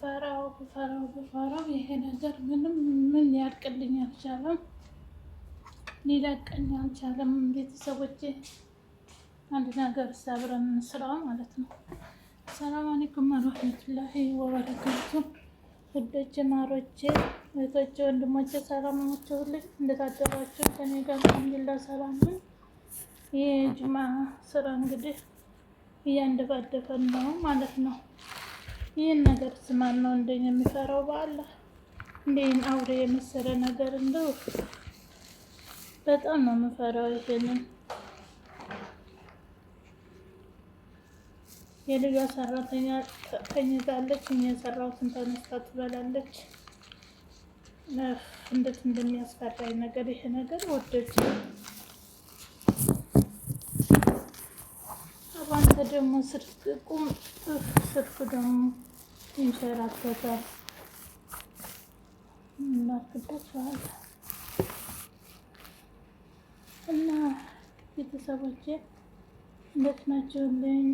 ብፈራው ብፈራው ብፈራው ይሄ ነገር ምንም ምን ያልቅልኝ አልቻለም፣ ሊለቀኝ አልቻለም። ቤተሰቦቼ አንድ ነገር ሰብረን እንስራ ማለት ነው። ሰላም አለይኩም ወረህመቱላሂ ወበረካቱ። ውዶቼ ማሮቼ፣ እህቶቼ፣ ወንድሞቼ ሰላም ናችሁልኝ? እንዴት አደራችሁ? ከእኔ ጋር አልሐምዱሊላህ ሰላም ነኝ። ይህ የጁማ ስራ እንግዲህ እያንደባደፈን ነው ማለት ነው። ይህን ነገር ስማን ነው እንደኛ የሚፈራው በአላህ እንደይን አውሬ የመሰለ ነገር እንደው በጣም ነው የምፈራው። ይሄንን የልጇ ሰራተኛ ተኝታለች። እኛ የሰራሁትን ተነስታ ትበላለች። እንዴት እንደሚያስፈራኝ ነገር ይሄ ነገር ወደች። አንተ ደግሞ ስልክ ቁም፣ ስልክ ደግሞ ይንሸራተታል። እናክዳችኋል እና ቤተሰቦቼ እንዴት ናችሁልኝ?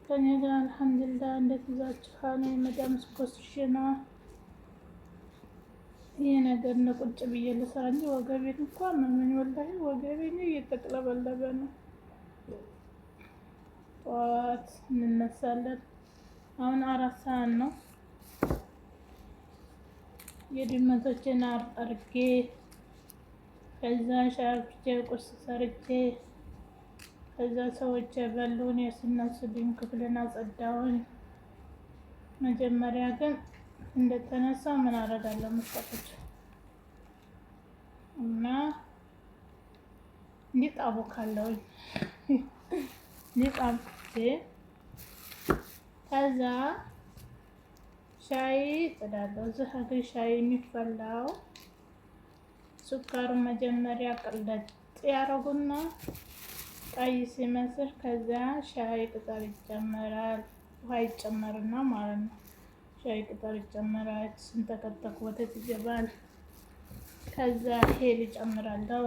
ከኔ ጋር አልሐምዱሊላህ። እንዴት ይዛችኋል? የመዳም ስኮስሽና ይህ ነገር ነው። ቁጭ ብዬ ልስራ እንጂ ወገቤን እንኳ አመመኝ። ወላሂ ወገቤን እየተቅለበለበ ነው። ጠዋት እንነሳለን። አሁን 4 ሰዓት ነው። የድመቶችን አርጌ ከዛ ሻርፕቼ ቁርስ ሰርቼ ከዛ ሰዎች የበሉን የስነሱልኝ ክፍልን አጸዳውን። መጀመሪያ ግን እንደተነሳ ምን አደርጋለሁ መሰላችሁ? እና ሊጥ አቦካለሁኝ። ሊጥ አብኩቼ ከዛ ሻይ ጥዳለሁ። እዚህ ሀገር ሻይ የሚፈላው ስኳሩን መጀመሪያ ቅለጥ ያደረጉና ቀይ ሲመስል ከዛ ሻይ ቅጠል ይጨመራል። ውሃ ይጨመርና ማለት ነው። ሻይ ቅጠል ይጨመራል። ስንተከተክ ወተት ይገባል። ከዛ ሄል ይጨምራለሁ።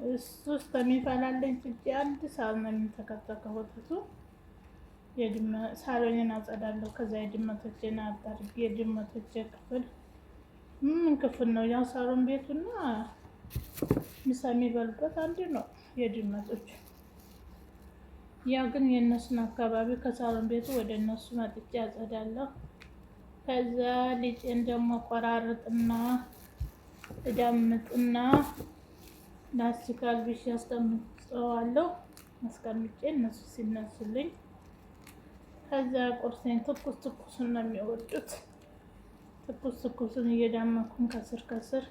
እሱ እስከሚፈላልኝ ፍጄ 1 ሰዓት ነው የሚንተከተከው ወተቱ። ሳሎንን አጸዳለሁ። ከዛ የድመቶቼን አጣርጌ የድመቶቼ ክፍል ምን ክፍል ነው ያው ሳሎን ቤቱና ምሳ የሚበሉበት አንድ ነው የድመቶች። ያው ግን የእነሱን አካባቢ ከሳሎን ቤቱ ወደ እነሱ መጥቼ አጸዳለሁ። ከዛ ሊጤን ደግሞ ቆራርጥና እዳምጥና ላስቲክ አልብሼ አስቀምጠዋለሁ። አስቀምጬ እነሱ ሲነሱልኝ ከዛ ቁርሴን ትኩስ ትኩሱን ነው የሚወዱት። ትኩስ ትኩሱን እየዳመኩን ከስር ከስር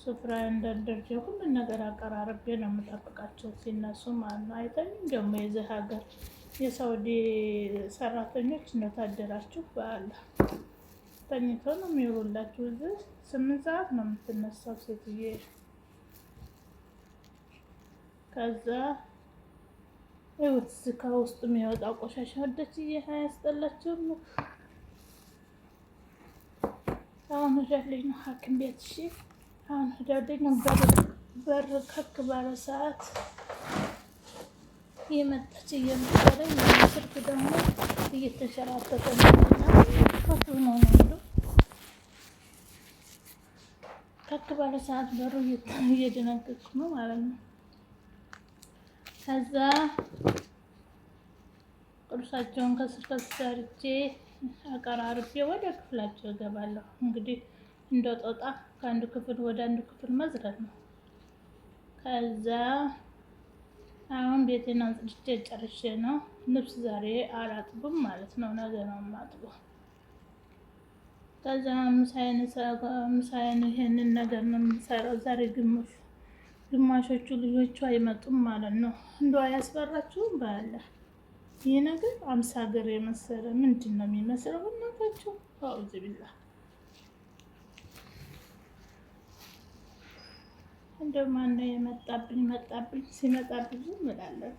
ሱፍራ እንደርድሬ ሁሉን ነገር አቀራርቤ ነው የምጠብቃቸው ሲነሱ ማለት ነው። አይተኙም ደግሞ የዚህ ሀገር የሳውዲ ሰራተኞች እንደታደራችሁ በአላህ ተኝተው ነው የሚውሉላችሁ። እዚህ 8 ሰዓት ነው የምትነሳው ሴትዬ። ከዛ ይኸውት ከውስጡ የሚወጣው ቆሻሻ ወደች አያስጠላችሁም? አሁን ሄዳለኝ ነው ሐኪም ቤት። እሺ አሁን ሄዳለኝ ነው። በር ከክ ባለ ሰዓት እየመጣች እየመሰለኝ ስልክ ደግሞ እየተንሸራተተ ነው። ከፍ ነው ነው ከክ ባለ ሰዓት በሩ እየደነገጥኩ ነው ማለት ነው። ከዛ ቁርሳቸውን ከስር ከስር ሰርቼ አቀራርቤ ወደ ክፍላቸው እገባለሁ። እንግዲህ እንደ ጦጣ ከአንዱ ክፍል ወደ አንዱ ክፍል መዝረት ነው። ከዛ አሁን ቤቴን አጽድቼ ጨርሼ ነው። ልብስ ዛሬ አላጥብም ማለት ነው፣ ነገ ነው የማጥበው። ከዛ ምሳዬን ይሄንን ነገር ነው የምሰራው ዛሬ። ግማሾቹ ልጆቹ አይመጡም ማለት ነው። እንደው አያስፈራችሁም? በአለ ይህ ነገር 50 ግር የመሰለ ምንድን ነው የሚመስለው? እናታቸው አውዝ ቢላ እንደው ማነው የመጣብኝ? መጣብኝ ሲመጣብኝ ዝም እላለሁ።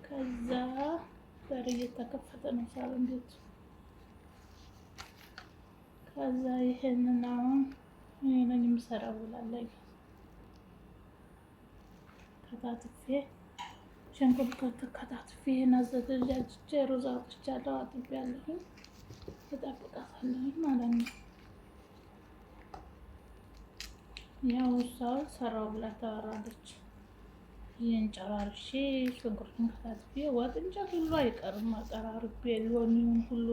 ከዛ በር እየተከፈተ ነው ሳሎን ቤቱ። ከዛ ይሄንን አሁን እኔ ነኝ የምሰራው ብላለች። ከታትፌ ሽንኩርት ከታትፌ ይሄን አዘገጃጅቼ ሩዝ አውጥቻለሁ፣ አጥቤያለሁኝ፣ እጠብቃታለሁኝ ማለት ነው። ያው እሷ ሰራው ብላ ታወራለች። ይህን ጨራርሼ ሽንኩርቱን ከታትፌ ወጥ እንጨት ሁሉ አይቀርም አቀራርቤ ሎሚውን ሁሉ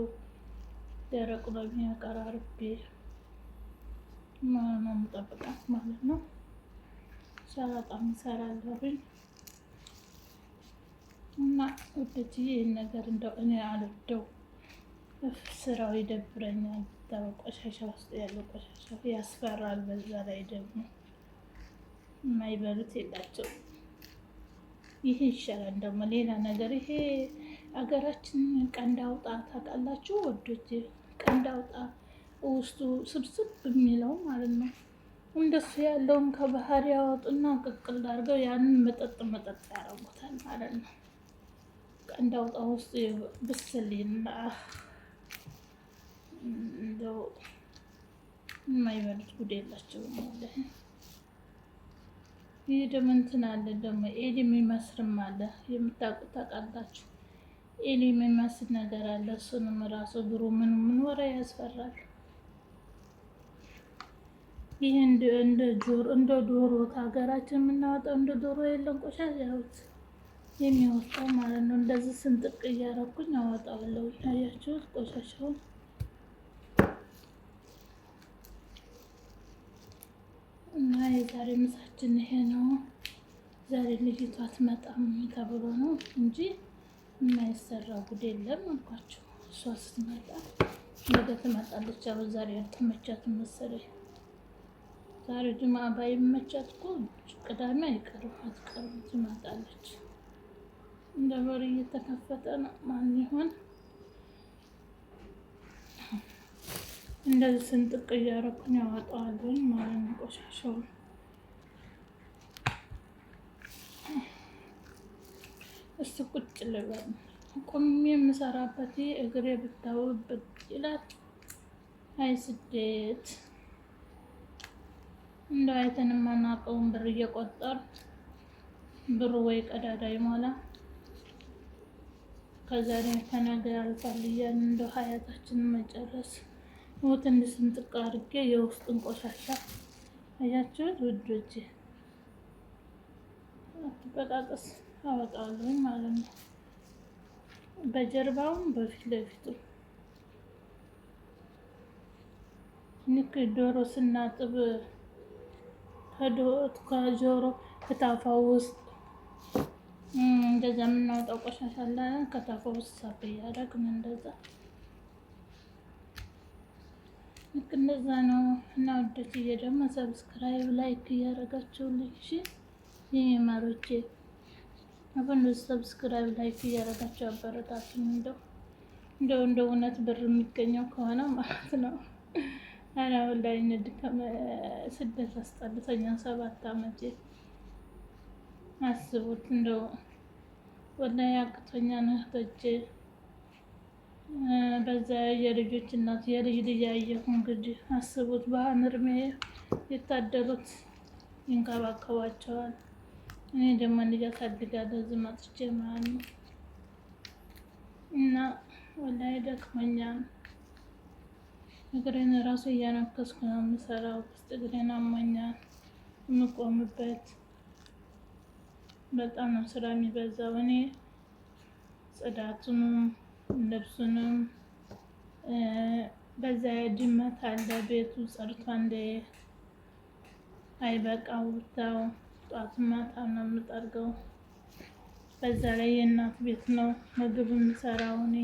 ደረቅ ሎሚ አቀራርቤ ነው የምጠብቃት ማለት ነው። ሰላጣም እሰራለሁኝ እና ውዶችዬ ይህን ነገር እንደው እኔ አልወደው፣ ስራው ይደብረኛል። ቆሻሻ ውስጥ ያለው ቆሻሻ ያስፈራል። በዛ ላይ ደግሞ የማይበሉት የላቸው። ይሄ ይሻላል ደግሞ ሌላ ነገር። ይሄ አገራችን ቀንድ አውጣ ታውቃላችሁ ወዶች፣ ቀንድ አውጣ ውስጡ ስብስብ የሚለው ማለት ነው። እንደሱ ያለውን ከባህር ያወጡና ቅቅል አድርገው ያንን መጠጥ መጠጥ ያደርጉታል ማለት ነው። ቀንድ አውጣ ውስጥ ብስልና እንደው የማይበሉት ጉድ የላቸውም። ወላሂ ይህ ደግሞ እንትን አለ ደግሞ ኤሊ የሚመስልም አለ፣ የምታውቁት ታውቃላችሁ። ኤሊ የሚመስል ነገር አለ። እሱንም ራሱ እግሩ ምን ምን ወረ ያስፈራል። ይህ እንደ ጆሮ እንደ ዶሮ ሀገራችን የምናወጣው እንደ ዶሮ የለም ቆሻሻ ያውት የሚወጣው ማለት ነው። እንደዚህ ስንጥቅ እያረኩኝ አወጣዋለሁ። አያችሁት ቆሻሻውን። እና የዛሬ ምሳችን ይሄ ነው። ዛሬ ልጅቷ አትመጣም ተብሎ ነው እንጂ የማይሰራ ጉድ የለም አልኳቸው። እሷ ስትመጣ ነገ ትመጣለች። ያው ዛሬ አልተመቻትም መሰለኝ። ዛሬ ጅማ ባይመቻት እኮ ቅዳሜ አይቀርም አትቀርም፣ ትመጣለች። እንደ በር እየተከፈተ ነው። ማን ይሆን? እንደዚህ ስንጥቅ እያደረኩኝ ያወጣዋለሁኝ ማለት ነው ቆሻሻውን። እስቲ ቁጭ ልበል። ቁሜ የምሰራበት እግሬ ብታውበት ይላል። አይ ስደት እንደው አይተን የማናውቀውን ብር እየቆጠር ብሩ ወይ ቀዳዳ ይሞላ ከዛሬ ከነገ ያልፋል እያልን እንደው ሀያታችንን መጨረስ ሞት እንድስንጥቅ አድርጌ የውስጡን ቆሻሻ አያችሁት ውዶቼ፣ አትበጣጠስ አወጣለሁ ማለት ነው። በጀርባውም በፊት ለፊቱ ልክ ዶሮ ስናጥብ ከጆሮ ከታፋው ውስጥ እንደዛ የምናወጣው ቆሻሻ አለ። ከታፋው ውስጥ ሳብ እያደረግን እንደዛ ልክ እንደዛ ነው። እና ውዶችዬ ደግሞ subscribe like እያደረጋችሁልኝ እሺ፣ የኔ ማሮቼ አሁን subscribe like እያደረጋችሁ አበረታቱኝ። እንደው እንደው እንደው እውነት ብር የሚገኘው ከሆነ ማለት ነው። ኧረ ወላሂ እንድከም ስደት አስጠልቶኛል። 7 ዓመቴ አስቡት። እንደው ወላሂ አቅቶኛል እህቶቼ። በዛ የልጆች እናት የልጅ ልጅ ያየሁ እንግዲህ አስቡት። በአሁን እድሜ የታደሉት ይንከባከቧቸዋል። እኔ ደግሞ ልጅ አሳድጋለሁ እዚህ መጥቼ ማለት ነው። እና ወላሂ ደክሞኛል። እግሬን እራሱ እያነከስኩ ነው የምሰራው። ውስጥ እግሬን አሞኛል። የምቆምበት በጣም ነው ስራ የሚበዛው። እኔ ጽዳቱንም ልብሱንም በዛ ድመት አለ ቤቱ ጸድቶ እንደ አይበቃው ብታው ጧት ማታ ነው የምጠርገው። በዛ ላይ የእናት ቤት ነው ምግብ የምሰራው እኔ።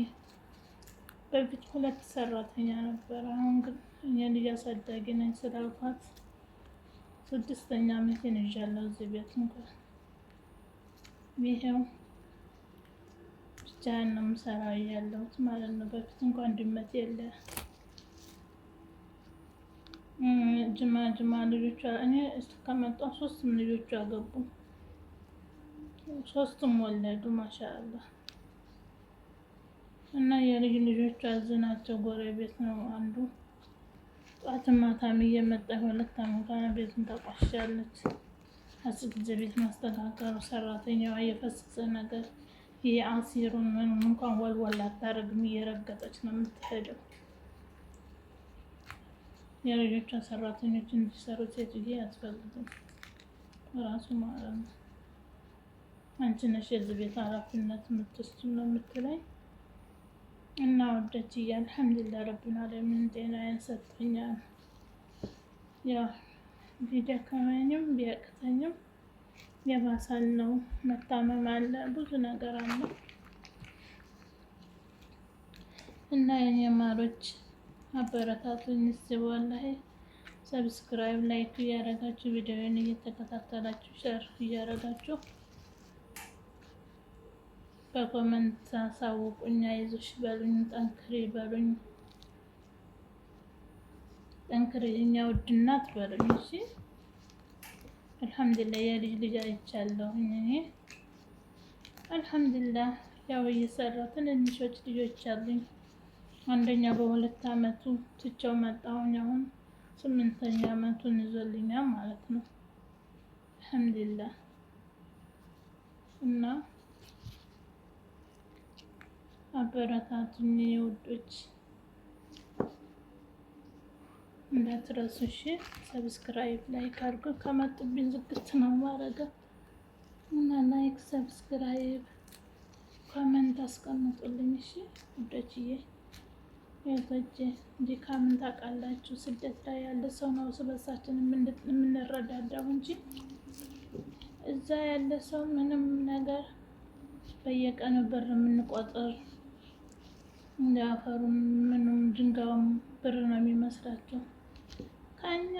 በፊት 2 ሰራተኛ ነበር። አሁን ግን እኔ ልጅ አሳዳጊ ነኝ ስላልኳት 6ኛ ዓመቴን ይዣለሁ እዚህ ቤት እንኳን ይሄው ብቻዬን ነው የምሰራው ያለሁት ማለት ነው። በፊት እንኳን ድመት የለ። ጅማ ጅማ ልጆቿ እኔ እስከመጣሁ 3ቱም ልጆቿ ገቡ፣ 3ቱም ወለዱ። ማሻአላህ እና የልጅ ልጆቿ እዚህ ናቸው። ጎረቤት ነው አንዱ። ጧትም ማታም እየመጣ 2 ዓመቷ ቤቱን ታቋሻለች። 10 ጊዜ ቤት ማስተካከሉ፣ ሰራተኛዋ የፈሰሰ ነገር የአሲሩን ምንም እንኳን ወልወል አታደርግም፣ እየረገጠች ነው የምትሄደው። የልጆቿ ሰራተኞች እንዲሰሩ ሴትዬ አያስፈልግም ራሱ ማለት ነው። አንቺ ነሽ የዚህ ቤት ኃላፊነት የምትወስጂው ነው የምትለኝ። እና ወደች አልሐምዱሊላህ ረቢል ዓለሚን ጤናዬን ሰጥቶኛል። ያው ቢደክመኝም ቢያቅተኝም የባሳል ነው። መታመም አለ፣ ብዙ ነገር አለ። እና የኔ ማሮች አበረታቱኝ እስቲ ወላሂ subscribe፣ like እያደረጋችሁ ቪዲዮውን እየተከታተላችሁ share እያደረጋችሁ በ comment አሳውቁኝ። አይዞሽ በሉኝ፣ ጠንክሪ በሉኝ፣ ጠንክሪ የኛ ውድ እናት በሉኝ። እሺ አልሐምዱሊላህ የልጅ ልጅ አይቻለሁኝ እኔ አልሐምዱሊላህ። ያው እየሰራሁ ትንንሾች ልጆች አሉኝ። አንደኛ በ2 አመቱ ትቼው መጣሁኝ። አሁን 8ኛ አመቱን ይዞልኛል ማለት ነው። አልሐምዱሊላህ እና አበረታቱኝ ውዶች፣ እንዳትረሱ እሺ። Subscribe like አድርጎ ከመጡብኝ ዝግት ነው ማረገው እና like subscribe comment አስቀምጡልኝ እሺ ውዶችዬ። እህቶቼ ድካምን ታውቃላችሁ። ስደት ላይ ያለ ሰው ነው እርስ በርሳችን የምንረዳዳው እንጂ እዛ ያለ ሰው ምንም ነገር በየቀኑ ብር የምንቆጥር እንደ አፈሩ ምንም ድንጋዩም ብር ነው የሚመስላቸው። ከኛ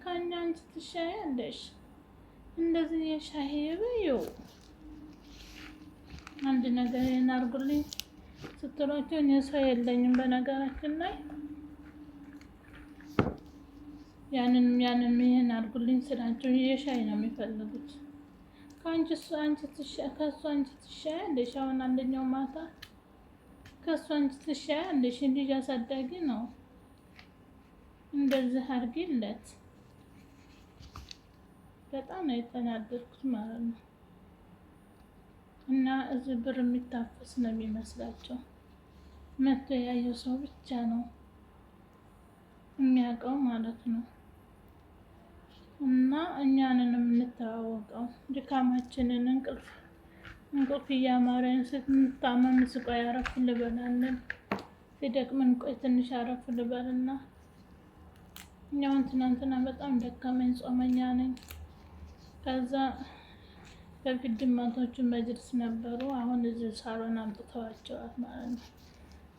ከኛ አንቺ ትሻያለሽ፣ እንደዚህ የሻሂ በይው አንድ ነገር አድርጉልኝ ስትሏቸው እኔ ሰው የለኝም። በነገራችን ላይ ያንንም ያንንም ይሄን አድርጉልኝ ስላቸው የሻይ ነው የሚፈልጉት። ከአንቺ እሱ አንቺ ከእሱ አንቺ ትሻያለሽ። አሁን አንደኛው ማታ ከእሱ አንቺ ትሻያለሽ፣ ልጅ አሳዳጊ ነው፣ እንደዚህ አድርጊለት። በጣም ነው የተናደድኩት ማለት ነው። እና እዚህ ብር የሚታፈስ ነው የሚመስላቸው። መጥቶ ያየው ሰው ብቻ ነው የሚያውቀው ማለት ነው። እና እኛንን የምንተዋወቀው ድካማችንን እንቅልፍ እንቅልፍ እያማረን ስንታመም ስቆይ አረፍ ልበላለን። ሲደክመን ቆይ ትንሽ አረፍ ልበልና እኛውን ትናንትና በጣም ደከመኝ፣ ጾመኛ ነኝ። ከዛ በፊት ድመቶቹ መጅልስ ነበሩ። አሁን እዚህ ሳሎን አምጥተዋቸዋል ማለት ነው።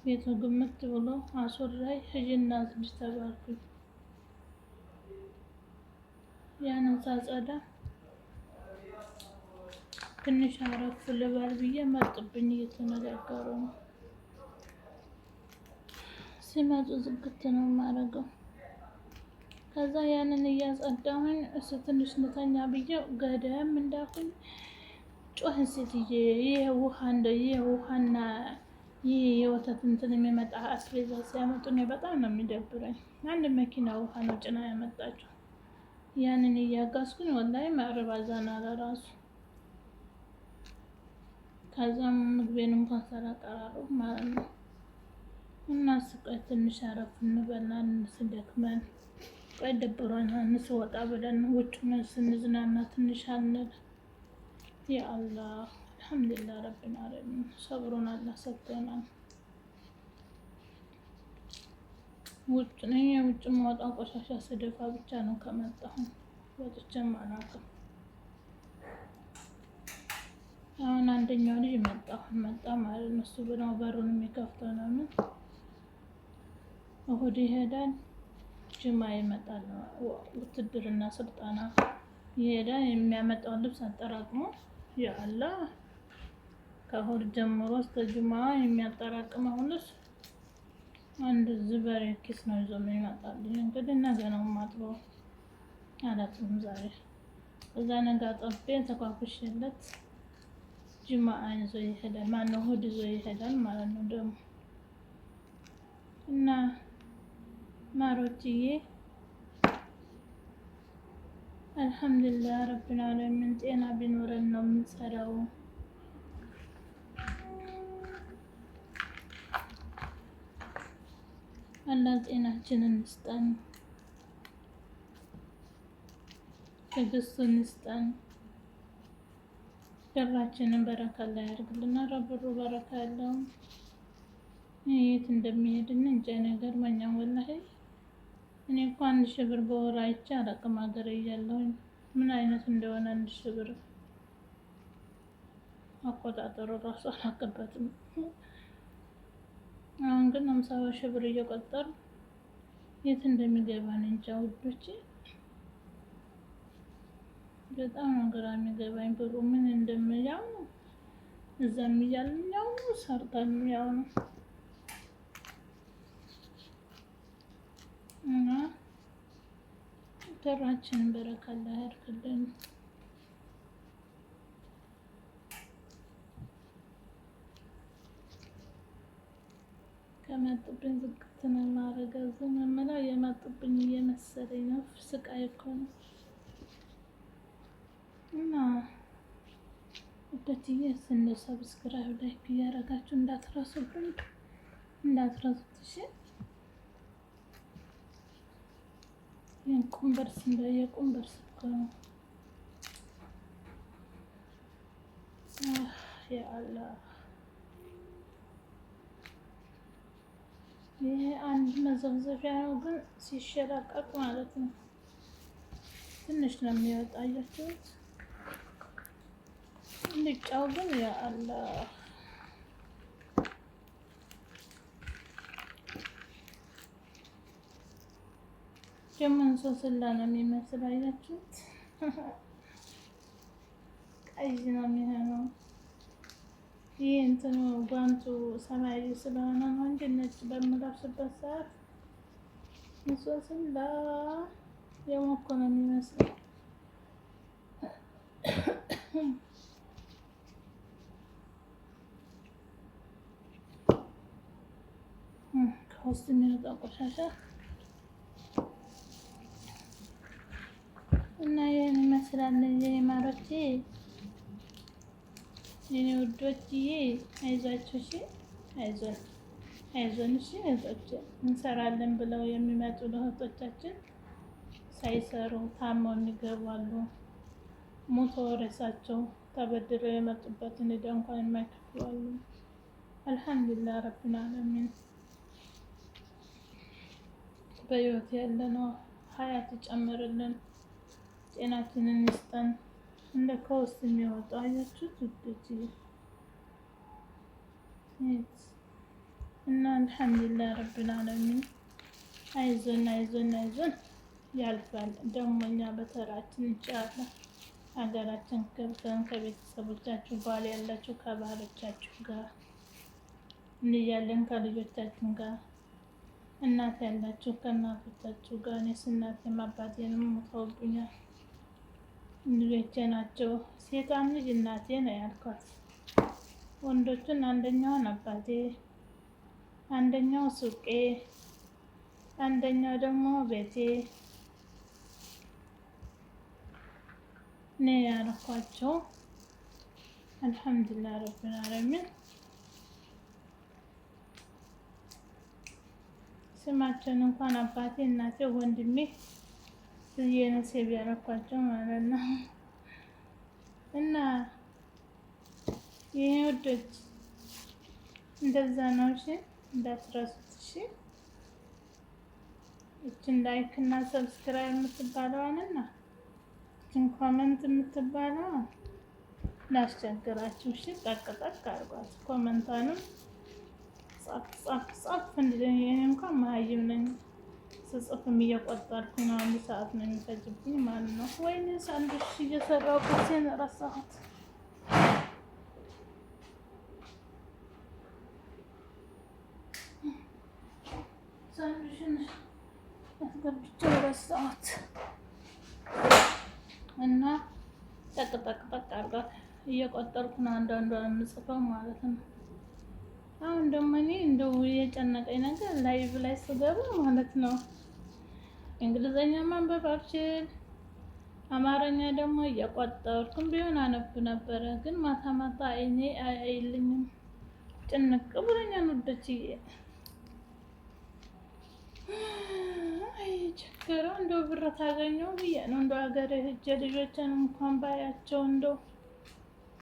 ቤቱ ግምት ብሎ አስወራይ ሂጂና አጽጂ ተባልኩኝ። ያንን ሳጸዳ ትንሽ አረፍ ልበል ብዬ መጡብኝ። እየተነጋገሩ ነው። ሲመጡ ዝግት ነው የማደርገው። ከዛ ያንን እያጸዳሁኝ እሱ ትንሽ ንተኛ ብዬ ገደም እንዳልኩኝ ጮህን። ሴትዬ ይህ ውሃ እንደ ይህ ውሃና ይህ የወተት እንትን የሚመጣ አስቤዛ ሲያመጡ እኔ በጣም ነው የሚደብረኝ። አንድ መኪና ውሃ ነው ጭና ያመጣቸው። ያንን እያጋዝኩኝ ወላሂ መዕረብ አዛና ለራሱ ከዛም ምግቤን እንኳን ሳላቀራርብ ማለት ነው። እና ስቆይ ትንሽ አረፍ እንበልና ስደክመን ቆይ ደብሮን እንስወጣ ብለን ውጭ ስንዝናና ትንሽ አንል። ያ አላህ አልሐምዱሊላህ ረቢል ዓለሚን ሰብሩን አላህ ሰጥቶናል። ውጭ ነኝ ውጭ ማወጣ ቆሻሻ ስደፋ ብቻ ነው ከመጣሁ ወጥቼም አላውቅም። አሁን አንደኛው ልጅ መጣ መጣ ማለት ነው። እሱ ብለው በሩን የሚከፍተው ነው። እሁድ ይሄዳል፣ ጅማ ይመጣል። ውትድርና ስልጠና ይሄዳል። የሚያመጣውን ልብስ አጠራቅሞ ያአላህ ከእሁድ ጀምሮ እስከ ጅማ የሚያጠራቅመውን ልብስ አንድ ዝበሬ ኪስ ነው ይዞ የሚመጣልኝ። እንግዲህ ነገ ነው የማጥበው፣ አላጥብም ዛሬ። እዛ ነገ አጥቤ ተኳኩሼለት ጅማ ይዞ ይሄዳል። ማነው እሑድ ይዞ ይሄዳል ማለት ነው ደግሞ እና ማሮችዬ አልሐምዱሊላህ ረቢል ዓለሚን ጤና ቢኖረን ነው የምንሰራው። አላህ ጤናችንን ይስጠን፣ ትዕግስቱን ይስጠን፣ ብራችንን በረካ ላይ ያድርግልን። ኧረ ብሩ በረካ ያለውም የት እንደሚሄድ እንጃ። ነገር መኛም ወላሂ እኔ እኮ 1000 ብር በወር አይቼ አላቅም ሀገር እያለሁኝ ምን አይነት እንደሆነ 1000 ብር አቆጣጠሩ ራሱ አላቅበትም። አሁን ግን 50,000 ብር እየቆጠሩ የት እንደሚገባ እኔ እንጃ ውዶቼ። በጣም ነው ግራ የሚገባኝ ብሩ ምን እንደሚያው ነው። እዛም እያልን ያው ነው፣ ሰርተን ያው ነው እና ብራችንን በረካ አላህ ያድርግልን። ከመጡብኝ ዝግት ነው የማደርገው። ዝም የምለው የመጡብኝ እየመሰለኝ ነው። ስቃይ እኮ ነው። እና ውዶችዬ እንደ subscribe like እያደረጋችሁ እንዳትረሱብኝ እንዳትረሱት። እሺ ይህን ቁንበርስ እንደ የቁንበርስ እኮ ነው። ያ ይሄ አንድ መዘፍዘፊያ ነው፣ ግን ሲሸራቀቅ ማለት ነው ትንሽ ነው የሚወጣ። አያችሁት? ልጫው ግን ያ አላህ ደግሞ እንሶስላ ነው የሚመስል። አያችሁት? ቀይ ነው የሚሆነው። ይህ እንትኑ ጓንቱ ሰማያዊ ስለሆነ ነው እንጂ ነጭ በምለብስበት ሰዓት እንሶስላ የሞኮ ነው የሚመስለው። ከውስጥ የሚወጣ ቆሻሻ እና ይህን ይመስላል የኔ ማሮቼ፣ የኔ ውዶችዬ፣ አይዟችሁ እሺ፣ አይዞን አይዞን፣ እሺ እህቶቼ፣ እንሰራለን ብለው የሚመጡ ለእህቶቻችን ሳይሰሩ ታመው የሚገቡ አሉ። ሞተው ሬሳቸው ተበድረው የመጡበትን ዕዳ እንኳን የማይከፍሉ አሉ። አልሐምዱሊላህ ረቢል ዓለሚን በህይወት ያለነው ሀያት ይጨምርልን፣ ጤናችንን ይስጠን። እንደ ከውስጥ የሚወጡ አያችሁት ውዶች እና አልሐምዱሊላህ ረቢል ዓለሚን አይዞን አይዞን አይዞን ያልፋል። ደግሞ እኛ በተራችን እንችላለን። ሀገራችን ገብተን ከቤተሰቦቻችሁ ባል ያላችሁ ከባሎቻችሁ ጋር እንያለን ከልጆቻችን ጋር እናት ያላችሁ ከእናቶቻችሁ ጋር። እኔስ እናቴም አባቴንም ሞተውብኛል፣ ልጆቼ ናቸው። ሴቷን ልጅ እናቴ ነው ያልኳት። ወንዶቹን አንደኛውን አባቴ፣ አንደኛው ሱቄ፣ አንደኛው ደግሞ ቤቴ ነው ያልኳቸው። አልሐምዱሊላህ ረቢል ዓለሚን። ስማቸውን እንኳን አባቴ፣ እናቴ፣ ወንድሜ ብዬ ነው save ያደረኳቸው ማለት ነው። እና ይሄ ውዶች እንደዛ ነው። እሺ እንዳትረሱት። እሺ እችን like እና subscribe የምትባለዋንና እችን comment የምትባለዋን ላስቸግራችሁ። እሺ ጠቅ ጠቅ አድርጓት። comment ቷንም ጻፍ ጻፍ ጻፍ። እንደኔ እንኳን መሀይም ነኝ፣ ስጽፍም እየቆጠርኩ ነው። አንድ ሰዓት ነው የሚፈጅብኝ ማለት ነው። ወይኔ ሳንዱሽ እየሰራሁ ቁርሴን ረሳሁት። ሳንዱሽን አስገብቼ ረሳሁት እና ጠቅ ጠቅ ጠቅ አድርጓት እየቆጠርኩ ነው አንዳንዷን የምጽፈው ማለት ነው። አሁን ደግሞ እኔ እንደው የጨነቀኝ ነገር live ላይ ስገባ ማለት ነው እንግሊዘኛ ማንበብ አልችል፣ አማርኛ ደግሞ እየቆጠርኩም ቢሆን አነብ ነበረ፣ ግን ማታ ማታ አይኔ አይልኝም። ጭንቅ ብሎኛል ውዶችዬ። አይ ቸገረው። እንደው ብር ታገኘው ብዬ ነው እንደው ሀገሬ ሂጄ ልጆችን እንኳን ባያቸው እንደው